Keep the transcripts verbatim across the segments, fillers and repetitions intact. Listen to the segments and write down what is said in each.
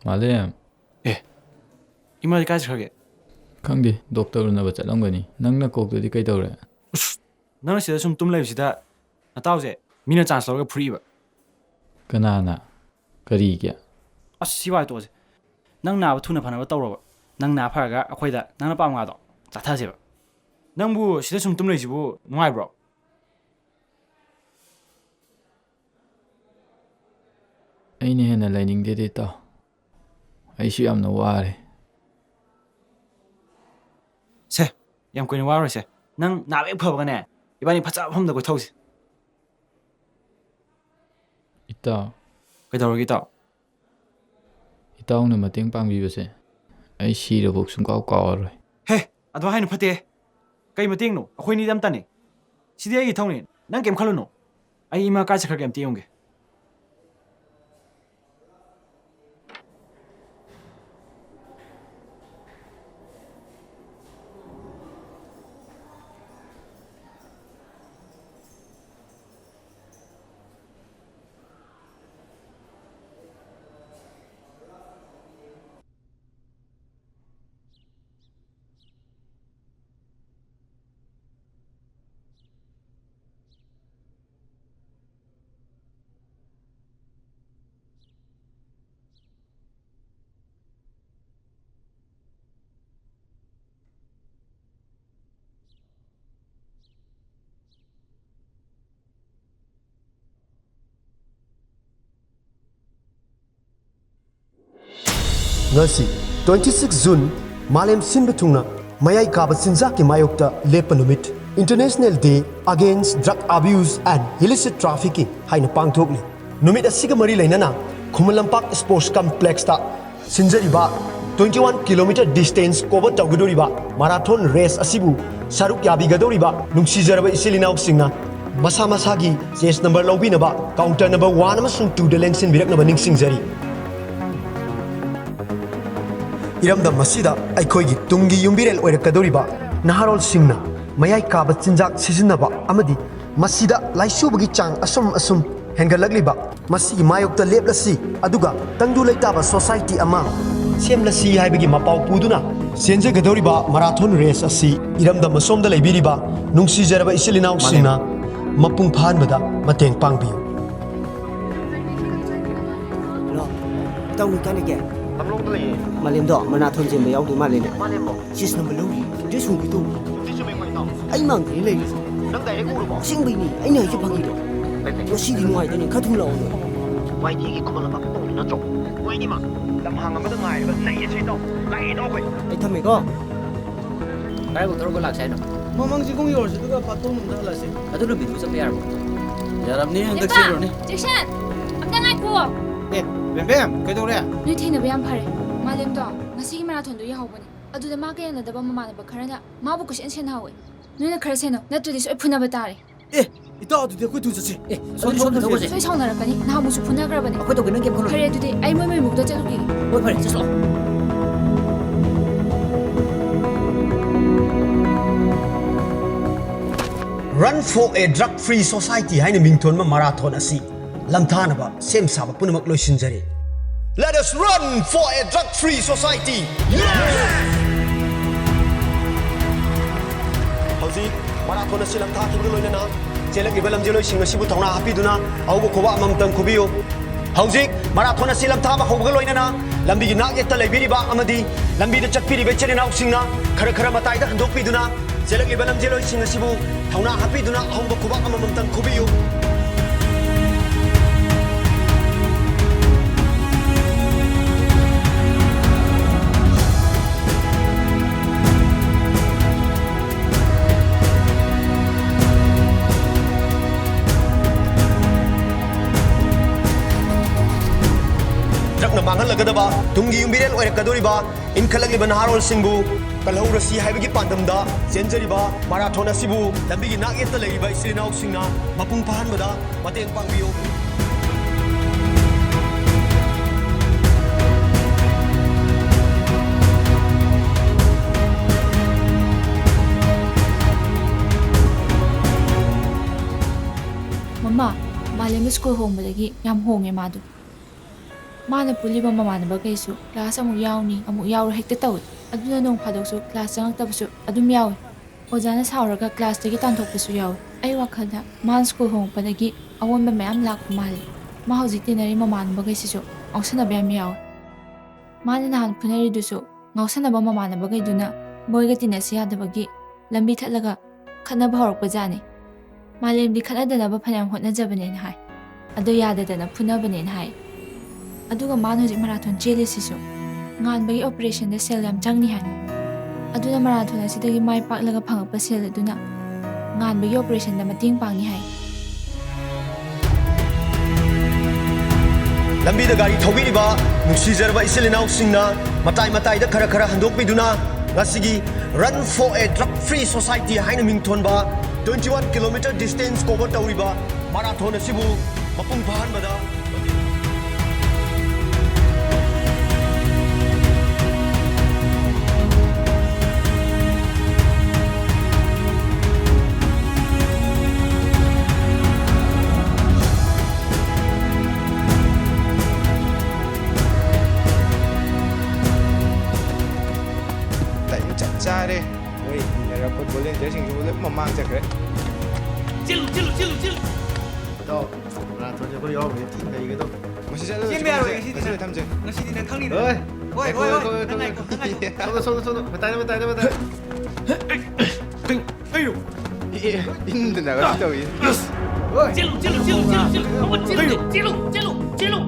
ꯃꯥꯂꯦꯝ꯫ ꯑꯦ, ꯏꯃꯥꯗꯤ ꯀꯥꯏ ꯆꯠꯈ꯭ꯔꯒꯦ? ꯈꯪꯗꯦ, ꯗꯣꯛꯇꯔ ꯎꯅꯕ ꯆꯠꯂꯝꯒꯅꯤ꯫ ꯅꯪ ꯅꯀꯣꯛꯇꯨꯗꯤ ꯀꯩꯗꯧꯔꯦ? ꯎꯁ, ꯅꯪꯅ ꯁꯤꯗ ꯁꯨꯝ ꯇꯨꯝ ꯂꯩꯕꯁꯤꯗ ꯅꯇꯥꯎꯁꯦ ꯃꯤꯅ ꯆꯥꯟꯁ ꯂꯧꯔꯒ ꯐꯨꯔꯛꯏꯕ꯫ ꯀꯅꯥꯅ? ꯀꯔꯤꯒꯤ? ꯑꯁ, ꯁꯤ ꯋꯥ ꯇꯣꯛꯑꯁꯦ꯫ ꯅꯪ ꯅꯥꯕ ꯊꯨꯅ ꯐꯅꯕ ꯇꯧꯔꯣꯕ꯫ ꯅꯪ ꯅꯥ ꯐꯔꯒ ꯑꯩꯈꯣꯏꯗ ꯅꯪꯅ ꯄꯥꯝꯕ ꯉꯥꯗꯣ ꯆꯥꯊꯁꯦꯕ꯫ ꯅꯪꯕꯨ ꯁꯤꯗ ꯁꯨꯝ ꯇꯨꯝ ꯂꯩꯁꯤꯕꯨ ꯅꯨꯡꯉꯥꯏꯕ꯭ꯔꯣ? ꯑꯩꯅ ꯍꯦꯟꯅ ꯂꯩꯅꯤꯡꯗꯦꯗ, ꯏꯇꯥꯎ꯫ ꯑꯩꯁꯨ ꯌꯥꯝꯅ ꯋꯥꯔꯦ꯫ ꯁꯦ, ꯌꯥꯝ ꯀꯨꯏꯅ ꯋꯥꯔꯣꯏꯁꯦ꯫ ꯅꯪ ꯅꯥꯕ ꯍꯦꯛ ꯐꯕꯒꯅꯦ, ꯏꯕꯥꯅꯤ ꯐꯖꯕ ꯃꯐꯝꯗ ꯀꯣꯏꯊꯧꯁꯦ꯫ ꯏꯇꯥꯎ꯫ ꯀꯩꯗꯧꯔꯒꯦ, ꯏꯇꯥꯎ? ꯏꯇꯥꯎꯅ ꯃꯇꯦꯡ ꯄꯥꯡꯕꯤꯕꯁꯦ ꯑꯩ ꯁꯤꯔꯐꯥꯎ ꯁꯨꯡꯀꯥꯎ ꯀꯥꯎꯔꯔꯣꯏ꯫ ꯍꯦ, ꯑꯗꯨ ꯍꯥꯏꯅ ꯐꯠꯇꯦ꯫ ꯀꯩ ꯃꯇꯦꯡꯅꯣ? ꯑꯩꯈꯣꯏꯅꯤꯗꯤ ꯑꯝꯇꯅꯦ꯫ ꯁꯤꯗꯤ ꯑꯩꯒꯤ ꯏꯊꯧꯅꯦ꯫ ꯅꯪ ꯀꯩꯝ ꯈꯜꯂꯨꯅꯨ꯫ ꯑꯩ ꯏꯃꯥ ꯀꯥꯏ ꯆꯠꯈ꯭ꯔꯒꯦ ꯑꯝꯇ ꯌꯦꯡꯉꯨꯒꯦ꯫ ꯉꯁꯤ, twenty six June, ꯃꯥꯂꯦꯝ ꯁꯤꯟꯕ ꯊꯨꯡꯅ ꯃꯌꯥꯏ ꯀꯥꯕ ꯆꯤꯟꯖꯥꯛꯀꯤ ꯃꯥꯌꯣꯛꯇ ꯂꯦꯞꯄ ꯅꯨꯃꯤꯠ, International Day Against Drug Abuse and Illicit Trafficking ꯍꯥꯏꯅ ꯄꯥꯡꯊꯣꯛꯂꯤ꯫ ꯅꯨꯃꯤꯠ ꯑꯁꯤꯒ ꯃꯔꯤ ꯂꯩꯅꯅ Khuman Lampak Sports Complexꯇ ꯁꯤꯟꯖꯔꯤꯕ twenty one kilometer distance cover ꯇꯧꯒꯗꯧꯔꯤꯕ marathon race ꯑꯁꯤꯕꯨ ꯁꯔꯨꯛ ꯌꯥꯕꯤꯒꯗꯧꯔꯤꯕ ꯅꯨꯡꯁꯤꯖꯔꯕ ꯏꯆꯤꯜ ꯏꯅꯥꯎꯁꯤꯡꯅ ꯃꯁꯥ ꯃꯁꯥꯒꯤ chest number ꯂꯧꯕꯤꯅꯕ counter number one ꯑꯃꯁꯨꯡ twoꯗ ꯂꯦꯡꯁꯤꯟꯕꯤꯔꯛꯅꯕ ꯅꯤꯡꯁꯤꯡꯖꯔꯤ꯫ ꯏꯔꯝꯗꯝ ꯑꯁꯤꯗ ꯑꯩꯈꯣꯏꯒꯤ ꯇꯨꯡꯒꯤ ꯌꯨꯝꯕꯤꯔꯦꯜ ꯑꯣꯏꯔꯛꯀꯗꯧꯔꯤꯕ ꯅꯍꯥꯔꯣꯜꯁꯤꯡꯅ ꯃꯌꯥꯏ ꯀꯥꯕ ꯆꯤꯟꯖꯥꯛ ꯁꯤꯖꯤꯟꯅꯕ ꯑꯃꯗꯤ ꯃꯁꯤꯗ ꯂꯥꯏꯆꯨꯕꯒꯤ ꯆꯥꯡ ꯑꯁꯨꯝ ꯑꯁꯨꯝ ꯍꯦꯟꯒꯠꯂꯛꯂꯤꯕ ꯃꯁꯤꯒꯤ ꯃꯥꯌꯣꯛꯇ ꯂꯦꯞꯂꯁꯤ, ꯑꯗꯨꯒ ꯇꯪꯗꯨ ꯂꯩꯇꯥꯕ ꯁꯣꯁꯥꯏꯇꯤ ꯑꯃ ꯁꯦꯝꯂꯁꯤ ꯍꯥꯏꯕꯒꯤ ꯃꯄꯥꯎ ꯄꯨꯗꯨꯅ ꯆꯦꯟꯖꯒꯗꯧꯔꯤꯕ ꯃꯔꯥꯊꯣꯟ ꯔꯦꯁ ꯑꯁꯤ ꯏꯔꯝꯗꯝ ꯑꯁꯣꯝꯗ ꯂꯩꯕꯤꯔꯤꯕ ꯅꯨꯡꯁꯤꯖꯔꯕ ꯏꯆꯤꯜ ꯏꯅꯥꯎꯁꯤꯡꯅ ꯃꯄꯨꯡ ꯐꯥꯍꯟꯕꯗ ꯃꯇꯦꯡ ꯄꯥꯡꯕꯤꯌꯨ꯫ ꯍꯜꯂꯣ, ꯏꯇꯥꯎ ꯅꯣꯏ ꯀꯥꯏ ꯂꯩꯒꯦ? ꯂꯝꯂꯣꯡꯗ ꯂꯩꯌꯦ꯫ ꯃꯥꯂꯦꯝꯗꯣ ꯃꯔꯥꯊꯣꯟ ꯆꯦꯟꯕ ꯌꯥꯎꯗꯣꯏ ꯃꯥꯜꯂꯦꯅꯦ꯫ ꯃꯥꯂꯦꯝꯕꯣ? ꯁꯤꯁ ꯅꯝꯕꯔ ꯂꯧꯔꯤ꯫ ꯗ꯭ꯔꯦꯁ ꯍꯣꯡꯒꯦ ꯇꯧꯕ꯫ ꯅꯨꯡꯇꯤ ꯆꯨꯝꯃꯦ ꯀꯣ ꯏꯇꯥꯎ? ꯑꯩ ꯃꯥꯡꯗꯅꯤ ꯂꯩꯔꯤꯁꯦ꯫ ꯅꯪ ꯗꯥꯏꯔꯦꯛ ꯎꯔꯕꯣ? ꯑꯁꯦꯡꯕꯩꯅꯤ, ꯑꯩꯅ ꯍꯥꯏꯁꯦ ꯐꯥꯒꯤꯔꯣ? ꯂꯩ, ꯂꯩ꯫ ꯉꯁꯤꯗꯤ ꯅꯨꯡꯉꯥꯏꯗꯣꯏꯅꯤ, ꯈꯔ ꯊꯨꯅ ꯂꯥꯛꯑꯣꯅꯦ꯫ ꯋꯥꯏꯗꯤꯒꯤ ꯈꯨꯃꯟ ꯂꯝꯄꯥꯛꯇ ꯇꯧꯕ ꯅꯠꯇ꯭ꯔꯣ? ꯃꯣꯏꯅꯤ ꯃꯥ ꯂꯝꯍꯥꯡ ꯑꯃꯗ ꯉꯥꯏꯔꯒ ꯂꯩꯔꯁꯦ ꯏꯇꯥꯎ꯫ ꯂꯥꯛꯑꯦ ꯏꯇꯥꯎ ꯑꯩꯈꯣꯏ꯫ ꯑꯩ ꯊꯝꯃꯦꯀꯣ꯫ ꯀꯗꯥꯏꯐꯥꯎ ꯊꯧꯔꯒ ꯂꯥꯛꯁꯦ ꯍꯥꯏꯅꯣ? ꯃꯃꯥꯡ ꯆꯤꯡꯈꯣꯡ ꯌꯧꯔꯁꯤ, ꯑꯗꯨꯒ ꯄꯥꯠꯇꯣꯡꯂꯣꯝꯗ ꯍꯜꯂꯛꯁꯦ꯫ ꯑꯗꯨ ꯂꯝꯕꯤꯗꯨ ꯆꯠꯄ ꯌꯥꯔꯕꯣ? ꯌꯥꯔꯝꯅꯤ, ꯍꯟꯗꯛ ꯏꯄꯥ! ꯆꯦꯜꯂꯨꯔꯅꯤ꯫ ꯖꯦꯛꯁꯟ! ꯑꯝꯇ ꯉꯥꯏꯈꯨꯑꯣ꯫ ꯑꯦ, ꯕꯦꯝꯕꯦꯝ, ꯀꯩꯗꯧꯔꯦ? ꯅꯣꯏ ꯊꯦꯡꯅꯕ ꯌꯥꯝ ꯐꯔꯦ꯫ ꯃꯥꯂꯦꯝꯗꯣ ꯉꯁꯤꯒꯤ ꯃꯔꯥꯊꯣꯟꯗꯣ ꯌꯥꯍꯧꯕꯅꯤ꯫ ꯑꯗꯨꯗ ꯃꯥꯒ ꯌꯥꯅꯗꯕ ꯃꯃꯥꯟꯅꯕ ꯈꯔꯅ ꯃꯥꯕꯨ ꯀꯣꯏꯁꯦꯟ ꯁꯦꯟꯅꯍꯧꯋꯦ꯫ ꯅꯣꯏꯅ ꯈꯔ ꯁꯦꯟꯅꯧ, ꯅꯠꯇ꯭ꯔꯗꯤ ꯁꯣꯏ ꯐꯨꯅꯕ ꯇꯥꯔꯦ꯫ ꯑꯦ, ꯏꯇꯥꯎ, ꯑꯗꯨꯗꯤ ꯑꯩꯈꯣꯏ ꯊꯨꯅ ꯆꯠꯁꯤ꯫ ꯑꯦ, ꯑꯗꯨꯗꯤ ꯁꯣꯝꯗ ꯁꯣꯝꯗ ꯊꯧꯈ꯭ꯔꯁꯦ꯫ ꯁꯣꯏ ꯁꯥꯎꯅꯔꯛꯀꯅꯤ, ꯅꯍꯥꯟꯃꯨꯛꯁꯨ ꯐꯨꯅꯈ꯭ꯔꯕꯅꯦ꯫ ꯑꯩꯈꯣꯏ ꯇꯧꯒꯦ, ꯅꯪ ꯀꯩꯝ ꯈꯜꯂꯨꯅꯨ꯫ ꯐꯔꯦ, ꯑꯗꯨꯗꯤ ꯑꯩ ꯃꯣꯏ ꯃꯌꯨꯝꯗ ꯆꯠꯂꯨꯈꯤꯒꯦ꯫ ꯍꯣꯏ, ꯐꯔꯦ, ꯆꯠꯁꯤ ꯂꯥꯛꯑꯣ꯫ Run for a Drug Free Society ꯍꯥꯏꯅ ꯃꯤꯡꯊꯣꯟꯕ ꯃꯔꯥꯊꯣꯟ ꯑꯁꯤ ꯂꯝꯊꯥꯅꯕ ꯁꯦꯝ ꯁꯥꯕ ꯄꯨꯝꯅꯃꯛ ꯂꯣꯏꯁꯤꯟꯖꯔꯦ꯫ Let us run for a drug free society! Yes! ꯍꯧꯖꯤꯛ ꯃꯔꯥꯊꯣꯟ ꯑꯁꯤ ꯂꯝꯊꯥꯈꯤꯕꯒ ꯂꯣꯏꯅꯅ ꯆꯦꯜꯂꯛꯂꯤꯕ ꯂꯝꯖꯦꯜꯂꯣꯏꯁꯤꯡ ꯑꯁꯤꯕꯨ ꯊꯧꯅꯥ ꯍꯥꯞꯄꯤꯗꯨꯅ ꯑꯍꯧꯕ ꯈꯨꯕꯥꯛ ꯑꯃꯃꯝꯇꯪ ꯈꯨꯕꯤꯌꯨ꯫ ꯍꯧꯖꯤꯛ ꯃꯔꯥꯊꯣꯟ ꯑꯁꯤ ꯂꯝꯊꯥꯕ ꯍꯧꯕꯒ ꯂꯣꯏꯅꯅ ꯂꯝꯕꯤꯒꯤ ꯅꯥꯛ ꯌꯦꯠꯇ ꯂꯩꯕꯤꯔꯤꯕ ꯑꯃꯗꯤ ꯂꯝꯕꯤꯗ ꯆꯠꯄꯤꯔꯤꯕ ꯏꯆꯤꯜ ꯏꯅꯥꯎꯁꯤꯡꯅ ꯈꯔ ꯈꯔ ꯃꯇꯥꯏꯗ ꯍꯟꯗꯣꯛꯄꯤꯗꯨꯅ ꯆꯦꯜꯂꯛꯂꯤꯕ ꯂꯝꯖꯦꯜꯂꯣꯏꯁꯤꯡ ꯑꯁꯤꯕꯨ ꯊꯧꯅꯥ ꯍꯥꯞꯄꯤꯗꯨꯅ ꯑꯍꯧꯕ ꯈꯨꯕꯥꯛ ꯑꯃꯃꯝꯇꯪ ꯈꯨꯕꯤꯌꯨ꯫ ꯗ꯭ꯔꯒꯅ ꯃꯥꯡꯍꯜꯂꯒꯗꯕ ꯇꯨꯡꯒꯤ ꯌꯨꯝꯕꯤꯔꯦꯜ ꯑꯣꯏꯔꯛꯀꯗꯧꯔꯤꯕ ꯏꯟꯈꯠꯂꯛꯂꯤꯕ ꯅꯍꯥꯔꯣꯜꯁꯤꯡꯕꯨ ꯀꯜꯍꯧꯔꯁꯤ ꯍꯥꯏꯕꯒꯤ ꯄꯥꯟꯗꯝꯗ ꯆꯦꯟꯖꯔꯤꯕ ꯃꯔꯥꯊꯣꯟ ꯑꯁꯤꯕꯨ ꯂꯝꯕꯤꯒꯤ ꯅꯥꯛ ꯌꯦꯠꯇ ꯂꯩꯔꯤꯕ ꯏꯆꯤꯜ ꯏꯅꯥꯎꯁꯤꯡꯅ ꯃꯄꯨꯡ ꯐꯥꯍꯟꯕꯗ ꯃꯇꯦꯡ ꯄꯥꯡꯕꯤꯌꯨ꯫ ꯃꯃꯥ, ꯃꯥꯂꯦꯝ ꯃꯥꯂꯦꯝꯗ ꯁ꯭ꯀꯨꯜ ꯍꯣꯡꯕꯗꯒꯤ ꯌꯥꯝ ꯍꯣꯡꯉꯦ ꯃꯥꯗꯣ꯫ ꯃꯥꯅ ꯄꯨꯜꯂꯤꯕ ꯃꯃꯥꯟꯅꯕꯈꯩꯁꯨ ꯀ꯭ꯂꯥꯁ ꯑꯃꯨꯛ ꯌꯥꯎꯅꯤ, ꯑꯃꯨꯛ ꯌꯥꯎꯔꯣꯏ ꯍꯦꯛꯇ ꯇꯧꯏ꯫ ꯑꯗꯨꯅ ꯅꯣꯡ ꯐꯥꯗꯣꯛꯁꯨ ꯀ꯭ꯂꯥꯁ ꯆꯪꯉꯛꯇꯕꯁꯨ ꯑꯗꯨꯝ ꯌꯥꯎꯏ꯫ ꯑꯣꯖꯥꯅ ꯁꯥꯎꯔꯒ ꯀ꯭ꯂꯥꯁꯇꯒꯤ ꯇꯥꯟꯊꯣꯛꯄꯁꯨ ꯌꯥꯎꯏ꯫ ꯑꯩ ꯋꯥꯈꯜꯗ ꯃꯥꯅ ꯁ꯭ꯀꯨꯜ ꯍꯣꯡꯉꯛꯄꯗꯒꯤ ꯑꯑꯣꯟꯕ ꯃꯌꯥꯝ ꯂꯥꯛꯄ ꯃꯥꯜꯂꯤ꯫ ꯃꯥ ꯍꯧꯖꯤꯛ ꯇꯤꯟꯅꯔꯤ ꯃꯃꯥꯟꯅꯕꯈꯩꯁꯤꯁꯨ ꯉꯥꯎꯁꯟꯅꯕ ꯌꯥꯝ ꯌꯥꯎꯏ꯫ ꯃꯥꯅ ꯅꯍꯥꯟ ꯐꯨꯅꯔꯤꯗꯨꯁꯨ ꯉꯥꯎꯁꯟꯅꯕ ꯃꯃꯥꯟꯅꯕꯈꯩꯗꯨꯅ ꯃꯣꯏꯒ ꯇꯤꯟꯅꯁꯤ ꯌꯥꯗꯕꯒꯤ ꯂꯝꯕꯤ ꯊꯠꯂꯒ ꯈꯠꯅꯕ ꯍꯧꯔꯛꯄꯖꯥꯠꯅꯤ꯫ ꯃꯥꯂꯦꯝꯗꯤ ꯈꯠꯅꯗꯅꯕ ꯐꯅꯌꯥꯝ ꯍꯣꯠꯅꯖꯕꯅꯦꯅ ꯍꯥꯏ꯫ ꯑꯗꯣ ꯌꯥꯗꯗꯅ ꯐꯨꯅꯕꯅꯦꯅ ꯍꯥꯏ꯫ ꯑꯗꯨꯒ ꯃꯥꯅ ꯍꯧꯖꯤꯛ ꯃꯔꯥꯊꯣꯟ ꯆꯦꯜꯂꯤꯁꯤꯁꯨ ꯉꯥꯟꯕꯒꯤ ꯑꯣꯄꯔꯦꯁꯟꯗ ꯁꯦꯜ ꯌꯥꯝ ꯆꯪꯅꯤ ꯍꯥꯏ꯫ ꯑꯗꯨꯅ ꯃꯔꯥꯊꯣꯟ ꯑꯁꯤꯗꯒꯤ ꯃꯥꯏ ꯄꯥꯛꯂꯒ ꯐꯪꯉꯛꯄ ꯁꯦꯜ ꯑꯗꯨꯅ ꯉꯥꯟꯕꯒꯤ ꯑꯣꯄꯔꯦꯁꯟꯗ ꯃꯇꯦꯡ ꯄꯥꯡꯅꯤ ꯍꯥꯏ꯫ ꯂꯝꯕꯤꯗ ꯒꯥꯔꯤ ꯊꯧꯕꯤꯔꯤꯕ ꯅꯨꯡꯁꯤꯖꯔꯕ ꯏꯆꯤꯜ ꯏꯅꯥꯎꯁꯤꯡꯅ ꯃꯇꯥꯏ ꯃꯇꯥꯏꯗ ꯈꯔ ꯈꯔ ꯍꯟꯗꯣꯛꯄꯤꯗꯨꯅ ꯉꯁꯤꯒꯤ Run for a Drug Free Society ꯍꯥꯏꯅ ꯃꯤꯡꯊꯣꯟꯕ twenty one kilometer distance cover ꯇꯧꯔꯤꯕ ꯃꯔꯥꯊꯣꯟ ꯑꯁꯤꯕꯨ ꯃꯄꯨꯡ ꯐꯥꯍꯟꯕꯗ ꯃꯇꯦꯡ ꯇꯥꯏꯃꯤꯡ ꯆꯞ ꯆꯥꯔꯦ꯫ ꯃꯣꯏ ꯏꯟꯅꯔꯛꯄ ꯚꯣꯂꯨꯟꯇꯤꯌꯔꯁꯤꯡꯁꯤꯕꯨ ꯂꯣꯏ ꯃꯃꯥꯡ ꯆꯠꯈ꯭ꯔꯦ꯫ ꯆꯦꯜꯂꯨ ꯆꯦꯜꯂꯨ ꯆꯦꯜꯂꯨ ꯆꯦꯜꯂꯨ꯫ ꯏꯇꯥꯎ, ꯃꯔꯥꯊꯣꯟꯁꯦ ꯑꯩꯈꯣꯏ ꯌꯥꯎꯔꯝꯃꯗꯤ ꯊꯤ ꯅꯩꯒꯗꯧꯕ꯫ ꯃꯁꯤ ꯆꯠꯂꯨ, ꯆꯦꯟꯕ ꯌꯥꯔꯣꯏ ꯃꯁꯤ, ꯉꯁꯤꯗꯤ ꯃꯁꯤ ꯅꯪ꯫ ꯊꯝꯁꯦ꯫ ꯉꯁꯤꯗꯤ ꯅꯪ ꯈꯪꯅꯤꯅ꯫ ꯍꯣꯏ꯫ ꯍꯣꯏ ꯍꯣꯏ ꯍꯣꯏ꯫ ꯅꯪ ꯉꯥꯏꯈꯣ ꯅꯪ ꯉꯥꯏꯈꯣ꯫ ꯁꯣꯝꯗ, ꯁꯣꯝꯗ, ꯁꯣꯝꯗ꯫ ꯃꯇꯥꯏꯗ, ꯃꯇꯥꯏꯗ, ꯃꯇꯥꯏꯗ꯫ ꯀꯩꯅꯣ? ꯀꯩꯅꯣ? ꯑꯦ, ꯑꯦ, ꯏꯟꯗꯅꯒ ꯇꯧꯏ꯫ ꯆꯦꯜꯂꯨ ꯆꯦꯜꯂꯨ ꯆꯦꯜꯂꯨ ꯆꯦꯜꯂꯨ ꯆꯦꯜꯂꯨ꯫ ꯃꯃꯨꯠ ꯆꯦꯜꯂꯨ ꯆꯦꯜꯂꯨ ꯆꯦꯜꯂꯨ ꯆꯦꯜꯂꯨ꯫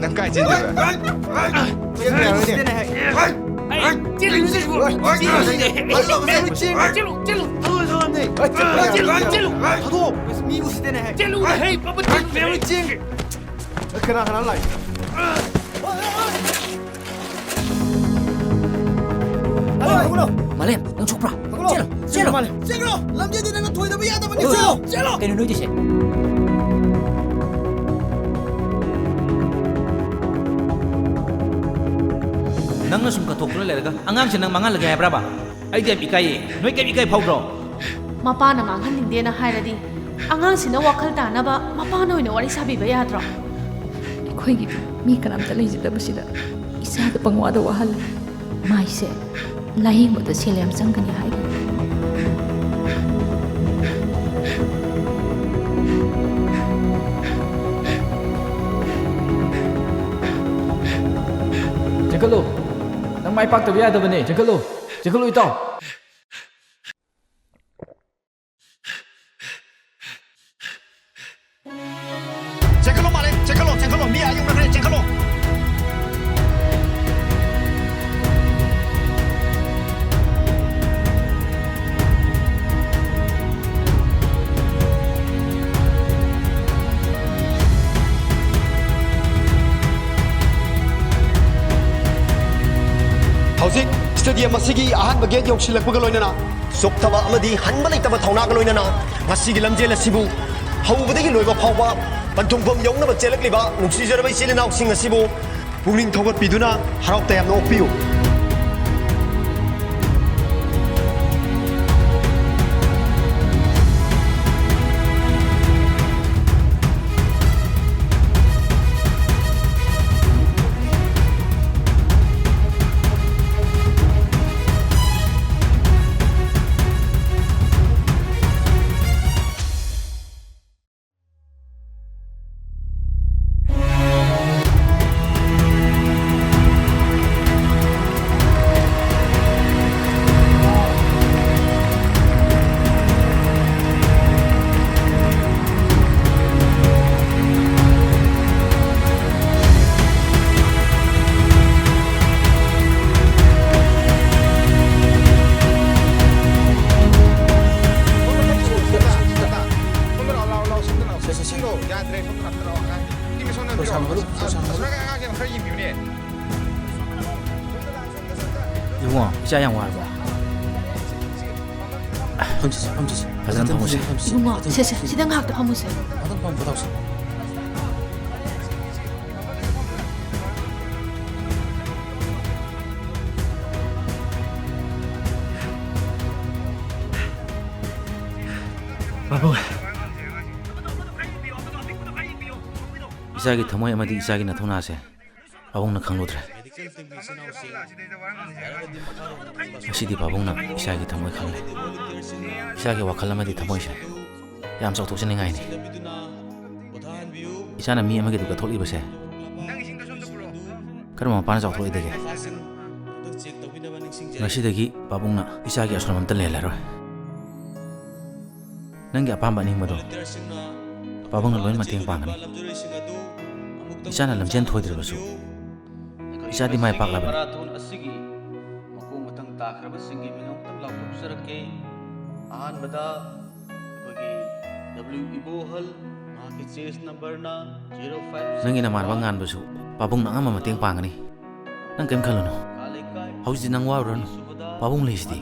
ꯅꯪ ꯀꯥꯏ ꯆꯦꯜꯂꯤꯕ? ꯆꯦꯟꯕ ꯌꯥꯔꯣꯏꯅꯦ꯫ ꯑꯩ ꯆꯦꯜꯂꯨ ꯆꯦꯜꯂꯨ꯫ ꯆꯦꯜꯂꯨ ꯆꯦꯜꯂꯨ꯫ ꯆꯦꯜꯂꯨ ꯆꯦꯜꯂꯨ꯫ ꯆꯦꯜꯂꯨ ꯆꯦꯜꯂꯨ꯫ ꯆꯦꯜꯂꯨ꯫ ꯆꯦꯜꯂꯨ ꯍꯦ ꯃꯃꯨꯠ ꯆꯦꯜꯂꯨ꯫ ꯀꯅꯥ ꯀꯅꯥ ꯂꯥꯛꯏ? ꯃꯥꯂꯦꯝ, ꯅꯪ ꯁꯣꯛꯄ꯭ꯔꯥ? ꯆꯦꯜꯂꯣ, ꯆꯦꯜꯂꯣ꯫ ꯆꯦꯜꯂꯣ! ꯂꯝꯖꯦꯜꯗꯤ ꯅꯪꯅ ꯊꯣꯏꯗꯕ ꯌꯥꯗꯕꯅꯤ꯫ ꯑꯣ, ꯆꯦꯜꯂꯣ! ꯆꯦꯜꯂꯣ! ꯀꯩꯅꯣ ꯅꯣꯏꯗꯣꯏꯁꯦ? ꯅꯪꯅ ꯁꯨꯝ ꯀꯠꯊꯣꯛꯇꯨꯅ ꯂꯩꯔꯒ ꯑꯉꯥꯡꯁꯦ ꯅꯪ ꯃꯥꯡꯍꯜꯂꯒꯦ ꯍꯥꯏꯕ꯭ꯔꯕ? ꯑꯩꯗꯤ ꯌꯥꯝ ꯏꯀꯥꯏꯌꯦ꯫ ꯅꯣꯏ ꯀꯩꯝ ꯏꯀꯥꯏ ꯐꯥꯎꯗ꯭ꯔꯣ? ꯃꯄꯥꯅ ꯃꯥꯡꯍꯟꯅꯤꯡꯗꯦꯅ ꯍꯥꯏꯔꯗꯤ ꯑꯉꯥꯡꯁꯤꯅ ꯋꯥꯈꯜ ꯇꯥꯅꯕ ꯃꯄꯥꯅ ꯑꯣꯏꯅ ꯋꯥꯔꯤ ꯁꯥꯕꯤꯕ ꯌꯥꯗ꯭ꯔꯣ? ꯑꯩꯈꯣꯏꯒꯤ ꯃꯤ ꯀꯅꯥꯝꯇ ꯂꯩꯖꯗꯕꯁꯤꯗ ꯏꯆꯥꯗ ꯄꯪꯋꯥꯗ ꯋꯥꯍꯜꯂꯦ꯫ ꯃꯥꯏꯁꯦ ꯂꯥꯌꯦꯡꯕꯗ ꯁꯦꯜ ꯌꯥꯝ ꯆꯪꯒꯅꯤ ꯍꯥꯏꯔꯤ꯫ ꯆꯦꯟꯈꯠꯂꯨ꯫ ꯅꯪ ꯃꯥꯏ ꯄꯥꯛꯇꯕ ꯌꯥꯗꯕꯅꯦ꯫ ꯆꯦꯟꯈꯠꯂꯨ꯫ ꯆꯦꯟꯈꯠꯂꯨ, ꯏꯇꯥꯎ꯫ ꯆꯦꯟꯈꯠꯂꯣ ꯃꯥꯂꯦ, ꯆꯦꯟꯈꯠꯂꯣ, ꯆꯦꯟꯈꯠꯂꯣ, ꯃꯤ ꯑꯥ ꯌꯧꯅꯈ꯭ꯔꯦ, ꯆꯦꯟꯈꯠꯂꯣ꯫ ꯍꯧꯖꯤꯛ ꯁ꯭ꯇꯦꯗꯤꯌꯝ ꯑꯁꯤꯒꯤ ꯑꯍꯥꯟꯕ ꯒꯦꯠ ꯌꯧꯁꯤꯜꯂꯛꯄꯒ ꯂꯣꯏꯅꯅ ꯆꯣꯛꯊꯕ ꯑꯃꯗꯤ ꯍꯟꯕ ꯂꯩꯇꯕ ꯊꯧꯅꯥꯒ ꯂꯣꯏꯅꯅ ꯉꯁꯤꯒꯤ ꯂꯝꯖꯦꯜ ꯑꯁꯤꯕꯨ ꯍꯧꯕꯗꯒꯤ ꯂꯣꯏꯕ ꯐꯥꯎꯕ ꯄꯟꯊꯨꯡꯐꯝ ꯌꯧꯅꯕ ꯆꯦꯜꯂꯛꯂꯤꯕ ꯅꯨꯡꯁꯤꯖꯔꯕ ꯏꯆꯤꯜ ꯏꯅꯥꯎꯁꯤꯡ ꯑꯁꯤꯕꯨ ꯄꯨꯛꯅꯤꯡ ꯊꯧꯒꯠꯄꯤꯗꯨꯅ ꯍꯔꯥꯎ ꯇꯌꯥꯝꯅ ꯑꯣꯛꯄꯤꯌꯨ꯫ ꯁꯣꯝꯗ ꯂꯥꯛꯑꯣ, ꯂꯥꯛꯑꯣ, ꯂꯥꯛꯑꯣ, ꯁꯣꯝꯗ ꯂꯥꯛꯑꯣ꯫ ꯁꯣꯝꯗ ꯂꯥꯛꯑꯣ, ꯁꯣꯝꯗ ꯂꯥꯛꯑꯣ꯫ ꯌꯥꯗ꯭ꯔꯦ, ꯁꯣꯝꯗ ꯂꯥꯛꯑꯣ꯫ ꯁꯣꯝꯗ ꯂꯥꯛꯑꯣ, ꯑꯉꯥꯡꯁꯦ ꯈꯔ ꯌꯦꯡꯕꯤꯌꯨꯅꯦ꯫ ꯏꯕꯨꯡꯉꯣ, ꯏꯆꯥ ꯌꯥꯝ ꯋꯥꯔꯕꯣ? ꯐꯝꯁꯤꯁꯦ, ꯐꯝꯁꯤꯁꯦ꯫ ꯐꯖꯅ ꯐꯝꯃꯨꯁꯦ꯫ ꯐꯝꯁꯤꯁꯦ꯫ ꯏꯕꯨꯡꯉꯣ, ꯁꯦ, ꯁꯦ, ꯁꯤꯗ ꯉꯥꯏꯍꯥꯛꯇ ꯐꯝꯃꯨꯁꯦ꯫ ꯉꯥꯛꯇꯪ ꯐꯝꯃꯨ, ꯇꯧꯁꯦ꯫ ꯄꯥꯕꯨꯡ, ꯏꯆꯥꯒꯤ ꯊꯃꯣꯏ ꯑꯃꯗꯤ ꯏꯆꯥꯒꯤ ꯅꯊꯧꯅꯥꯁꯦ ꯄꯥꯕꯨꯡꯅ ꯈꯪꯂꯨꯗ꯭ꯔꯦ꯫ ꯉꯁꯤꯗꯤ ꯄꯥꯕꯨꯡꯅ ꯏꯆꯥꯒꯤ ꯊꯃꯣꯏ ꯈꯪꯂꯦ꯫ ꯏꯆꯥꯒꯤ ꯋꯥꯈꯜ ꯑꯃꯗꯤ ꯊꯃꯣꯏꯁꯦ ꯌꯥꯝ ꯆꯥꯎꯊꯣꯛꯆꯅꯤꯡꯉꯥꯏꯅꯤ꯫ ꯏꯆꯥꯅ ꯃꯤ ꯑꯃꯒꯤꯗꯨ ꯀꯠꯊꯣꯛꯂꯤꯕꯁꯦ ꯀꯔꯝꯕ ꯃꯄꯥꯅ ꯆꯥꯎꯊꯣꯛꯂꯣꯏꯗꯒꯦ? ꯉꯁꯤꯗꯒꯤ ꯄꯥꯕꯨꯡꯅ ꯏꯆꯥꯒꯤ ꯑꯁꯣꯟꯕ ꯑꯝꯇ ꯂꯩꯍꯜꯂꯔꯣꯏ꯫ ꯅꯪꯒꯤ ꯑꯄꯥꯝꯕ ꯑꯅꯤꯡꯕꯗꯣ ꯄꯥꯕꯨꯡꯅ ꯂꯣꯏ ꯃꯇꯦꯡ ꯄꯥꯡꯒꯅꯤ꯫ ꯏꯆꯥꯅ ꯂꯝꯖꯦꯟ ꯊꯣꯏꯗ꯭ꯔꯕꯁꯨ ꯏꯆꯥꯗꯤ ꯃꯥꯏ ꯄꯥꯛꯂꯕꯅꯤ꯫ ꯃꯔꯥꯊꯣꯟ ꯑꯁꯤꯒꯤ ꯃꯈꯣꯡ ꯃꯊꯪ ꯇꯥꯈ꯭ꯔꯕꯁꯤꯡꯒꯤ ꯃꯤꯡ ꯑꯃꯨꯛꯇꯪ ꯂꯥꯎꯊꯣꯛꯆꯔꯛꯀꯦ꯫ ꯑꯍꯥꯟꯕꯗ ꯑꯩꯈꯣꯏꯒꯤ W ꯏꯕꯣꯍꯜ, ꯃꯍꯥꯛꯀꯤ ꯆꯦꯁ ꯅꯝꯕꯔꯅ zero five six one꯫ ꯅꯪꯒꯤ ꯅꯃꯥꯟꯅꯕ ꯉꯥꯟꯕꯁꯨ ꯄꯥꯕꯨꯡꯅ ꯑꯉꯝꯕ ꯃꯇꯦꯡ ꯄꯥꯡꯒꯅꯤ꯫ ꯅꯪ ꯀꯔꯤꯝ ꯈꯜꯂꯨꯅꯨ꯫ ꯍꯧꯖꯤꯛꯇꯤ ꯅꯪ ꯋꯥꯔꯨꯔꯅꯨ꯫ ꯄꯥꯕꯨꯡ ꯂꯩꯁꯤꯗꯤ꯫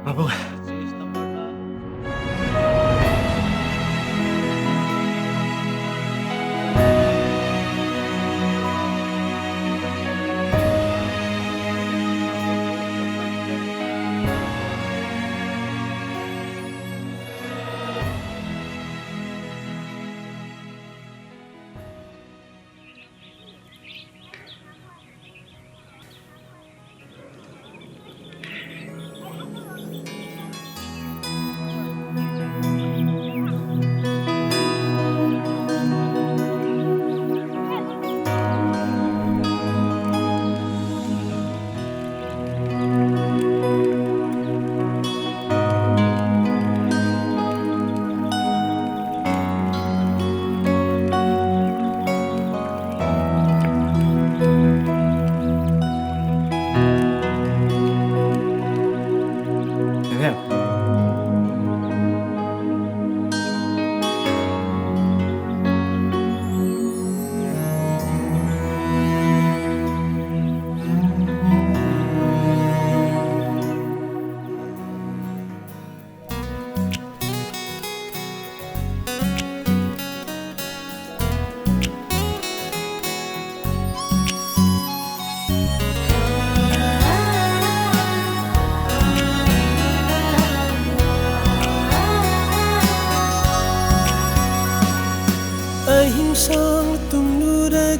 ꯄꯥꯕꯨꯡ꯫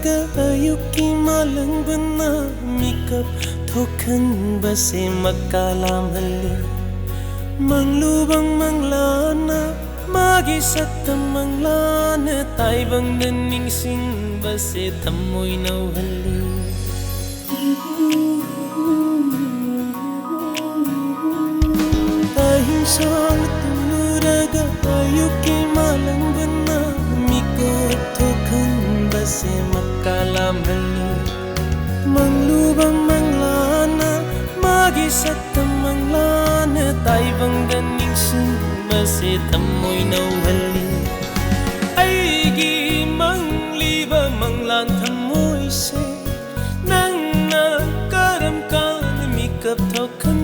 ꯑꯌꯨꯛꯀꯤ ꯃꯥꯂꯪꯕꯅ ꯃꯤꯀꯞ ꯊꯣꯛꯍꯟꯕꯁꯦ ꯃꯀꯥ ꯂꯥꯝꯍꯜꯂꯤ꯫ ꯃꯪꯂꯨꯕ ꯃꯪꯂꯥꯅ ꯃꯥꯒꯤ ꯁꯛꯇꯝ ꯃꯪꯂꯥꯅ ꯇꯥꯏꯕꯪꯗ ꯅꯤꯡꯁꯤꯡꯕꯁꯦ ꯊꯃꯣꯏ ꯅꯧꯍꯜꯂꯤ꯫ ꯑꯍꯤꯡ ꯁꯥꯡꯅ ꯇꯨꯝꯂꯨꯔꯒ ꯑꯌꯨꯛꯀꯤ ꯃꯥꯂꯪꯕꯅ ꯃꯤꯀꯞ ꯊꯣꯛꯍꯟꯕꯁꯦ ꯃꯀꯥ ꯂꯥꯝꯍꯜꯂꯤ꯫ ꯃꯪꯂꯨꯕ ꯃꯪꯂꯥꯅ ꯃꯥꯒꯤ ꯁꯛꯇꯝ ꯃꯪꯂꯥꯅ ꯇꯥꯏꯕꯪꯗ ꯅꯤꯡꯁꯤꯡꯕꯁꯦ ꯊꯃꯣꯏ ꯅꯧꯍꯜꯂꯤ꯫ ꯑꯩꯒꯤ ꯃꯪꯂꯤꯕ ꯃꯪꯂꯥꯟ ꯊꯃꯣꯏꯁꯦ ꯅꯪꯅ ꯀꯔꯝ ꯀꯥꯟꯗ ꯃꯤꯀꯞ ꯊꯣꯛꯍꯟ